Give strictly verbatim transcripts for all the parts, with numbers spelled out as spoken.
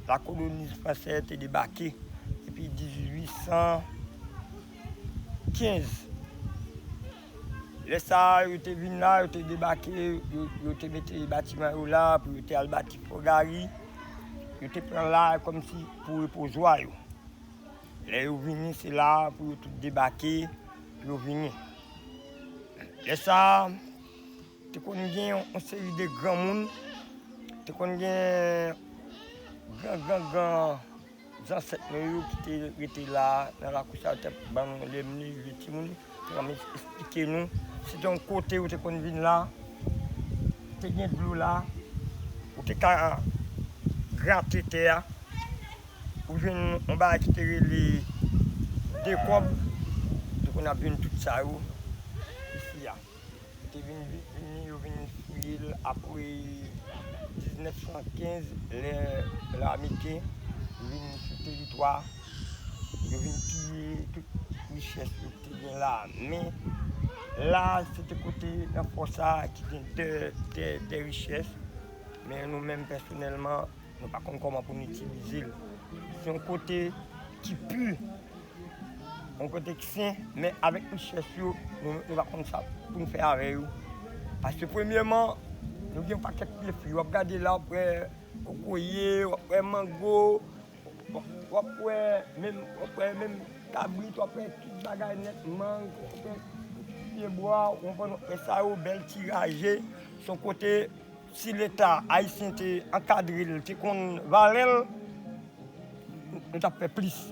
lakoloni fransè te debake depi dizuit san kenz. Lè sa a, yo te vin la, yo te debake, yo, yo te mete batiman yo la pou yo te al bati Fò Gari. Yo te pran la kòmsi pou repozwa yo. Lè yo vini, se la pou yo tout debake, pou yo vini. Lè sa a, te konn gen yon seri de granmoun, te konn gen gran, gran, gran zansèt nou yo ki te rete la nan lakou sa, yo te ap ban nou lèmni, yo timoun, te konn esplike nou. Se te yon kote ou te konn vin la, te gen dlo la, ou te ka grate tè a, ou jwenn yon bagay ki te rele dekòb, ou te konn ap jwenn tout sa yo isi a. Yo te vin, vin, vin, yo vin fouye l apre diznèf san kenz, lè, lè Ameriken vin sou teritwa, yo vin piye tout richès yo ki te gen la. Men, la, se te kote nan fò sa a ki gen de, de, de richès, men nou menm pèsonèlman, nou pa konn kòman pou n itilize l. Se yon kote ki pi, yon kote ki sen, men avèk richès yo, nou, nou pa konn sa pou n fè avè yo. Paske premyèman, nou gen yon pakèt pye fwi. W ap gade la, w ap wè kokoye, w ap wè mango, w ap, w ap wè menm, w ap wè menm kabrit, w ap wè tout bagay nèt, mang, w ap wè tout pyebwa, w konprann, w ap wè sa yo, bèl ti raje. Se yon kote, si Leta ayisyen te ankadre l, te konn valè l, nou t ap fè plis.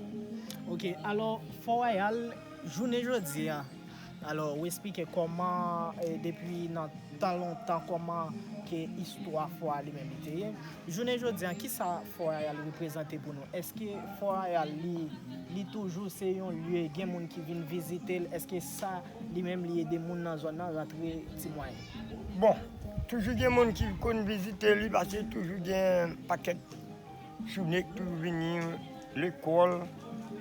Ok, alò, Fò Wayal, jounen jodi a, alò, ou esplike kòman, eh, depi nan tan lontan, kòman ke istwa fò a li menm li te ye. Jounen jodi a, kisa Fò Wayal reprezante pou nou? Èske Fò Wayal li, li toujou se yon lye, gen moun ki vin vizite l? Èske sa li menm li ede moun nan zòn nan rantre ti mwayen? Bon, toujou gen moun ki konn vizite li, paske toujou gen pakèt jounen ki toujou vini, lekòl,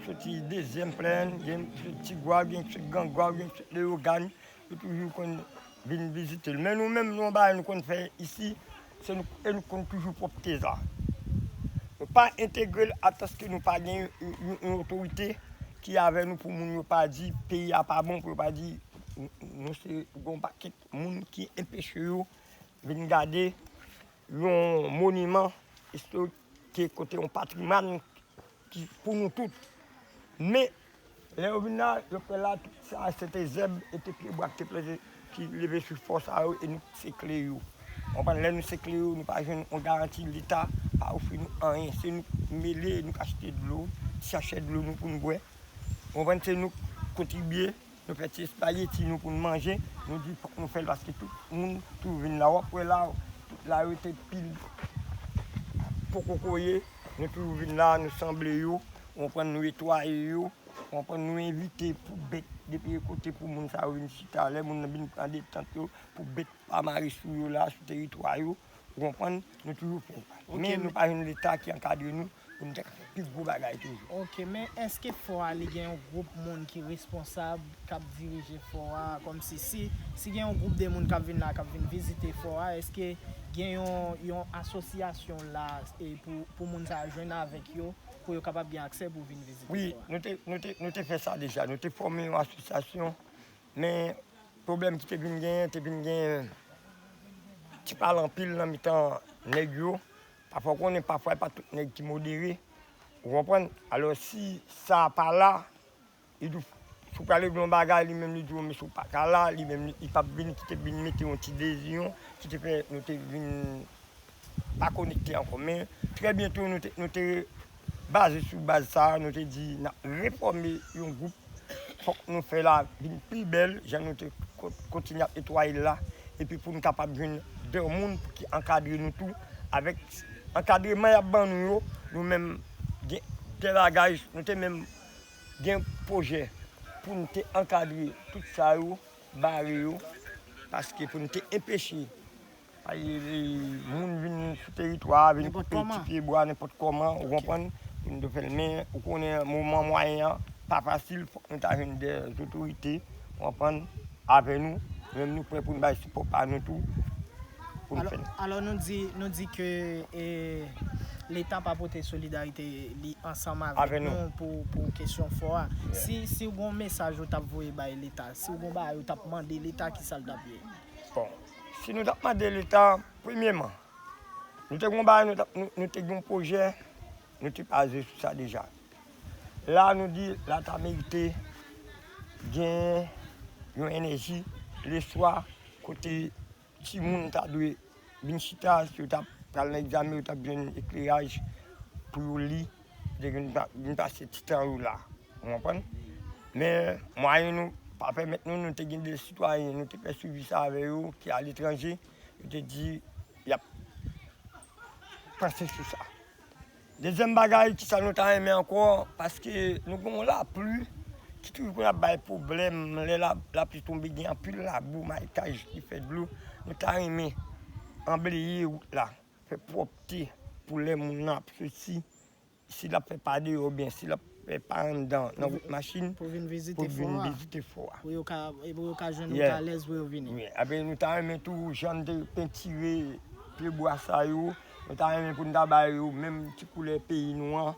soti Dezyèm Plèn, gen soti Tigwav, gen soti Gangwav, gen soti Leyogàn, yo toujou konn vin vizite l. Men nou menm, nou, yon bagay nou konn fè isi, se nou, e nou konn toujou pwòpte sa. Nou pa entegre l ataske nou pa gen yon, yon, yon otorite ki avè nou pou moun yo pa di peyi a pa bon, pou yo pa di n-, nou se yon pakèt moun ki enpeche yo vin gade yon moniman istorik ki kote yon patrimwàn ki pou nou tout. Men, lè yo vin la, yo kwè la, tout sa, se te zèb e te pyebwa ki te plante, ki leve sou fò sa yo, e nou se kle yo. Konprann, lè nou se kle yo, nou pa jwenn yon garanti, Leta pa ofri nou anyen. Se nou k mele, nou k achte dlo, ti sachè dlo nou pou n bwè. Konprann, se nou k kontribye, nou fè ti espayeti nou pou n manje, nou di fòk nou fè l paske tout moun toujou vin la. W ap wè la, tout la yo te pil po kokoye, nou toujou vin la, nou sanble yo, ou konprann, nou netwaye yo, ou konprann, nou envite pou bèt depi kote pou moun sa yo vin chita, lè moun nan vin pran detant yo, pou bèt pa mare sou yo la, sou teritwa yo, ou konprann, nou toujou fè. Men nou pa jwenn Leta ki ankadre nou pou nou te ka fè pi gwo bagay toujou. Ok, men èske fò a li gen yon gwoup moun ki responsab, k ap dirije fò a, kòmsi si, si gen yon gwoup de moun k ap vin la, k ap vin vizite fò a, èske gen yon, yon asosyasyon la e pou, pou moun sa a jwenn avèk yo, pou yo kapab gen aksè pou vin vizite fò a? Wi, nou te, nou te, nou te fè sa deja, nou te fòme yon asosyasyon, men pwoblèm ki te vin genyen, te vin gen ti pale anpil nan mitan nèg yo. Pafwa, ou konnen, pafwa, e pa tout nèg ki modere. Ou konprann? Alò, si sa pa la, li di w, si w prale di yon bagay, li menm, li di w, mesye, ou pa ka la, li menm, li, li p ap vin kite vin mete yon ti deziyon, ki te fè nou te vin pa konekte ankò. Men, trè byento, nou te, nou te baze sou baz sa a, nou te di, n ap refòme yon gwoup, fòk nou fè la vin pi bèl, jan nou te ko-, kontinye ap netwaye l la, epi pou n kapab jwenn de moun ki ankadre nou tou, avèk ankadreman y ap ban nou yo, nou menm gen de bagay, nou te menm gen pwojè pou n te ankadre tout sa yo, bare yo, paske pou n te enpeche, e, e, moun vin sou teritwa a, vin koupe ti pyebwa nenpòt kòman, ou konprann, pou n te fè l. Men, ou konnen, moman mwayen an pa fasil, fòk nou ta jwenn de otorite, ou konprann, avè nou, menm nou prè pou n bay sipò pa nou tou, pou n fè l. Alò, nou di, nou di ke, e, Leta pa pote solidarite li ansanm avèk nou pou, pou kesyon fò a. Si, si w gen yon mesaj ou t ap voye bay Leta, si w gen yon bagay ou t ap mande Leta, ki sa l t ap ye? Bon, si nou t ap mande Leta, premyèman, nou te gen yon bagay, nou t ap, nou, nou te gen yon pwojè, nou te baze sou sa deja. La, nou di, la ta merite gen yon enèji, leswa, kote timoun ta dwe vin chita, si yo ta pral nan egzamen, yo t ap jwenn ekleraj pou yo li, yo te vin pa-, vin pase ti tan yo la. Ou konprann? Men, mwayen nou pa pèmèt nou, nou te gen de sitwayen, nou te fè swivi sa avè yo, ki aletranje, yo te di, y ap panse sou sa. Dezyèm bagay, ki sa nou ta renmen ankò, paske nou gen yon lapli ki toujou konn ap bay pwoblèm, lè la, lapli tonbe, gen anpil labou, marekaj ki fè dlo, nou ta renmen anbleye wout la, fè pwòpte pou lè moun nan ap soti, si l ap fè pa deyò oubyen si l ap fè pa anndan nan wout machin, pou vin vizite fò a. Pou yo ka, pou yo ka jwenn wout alèz pou yo vini. Wi, apre nou ta renmen tou, jan n te pentire pyebwa sa yo, nou ta renmen pou n ta ba yo menm ti koulè peyi nou an,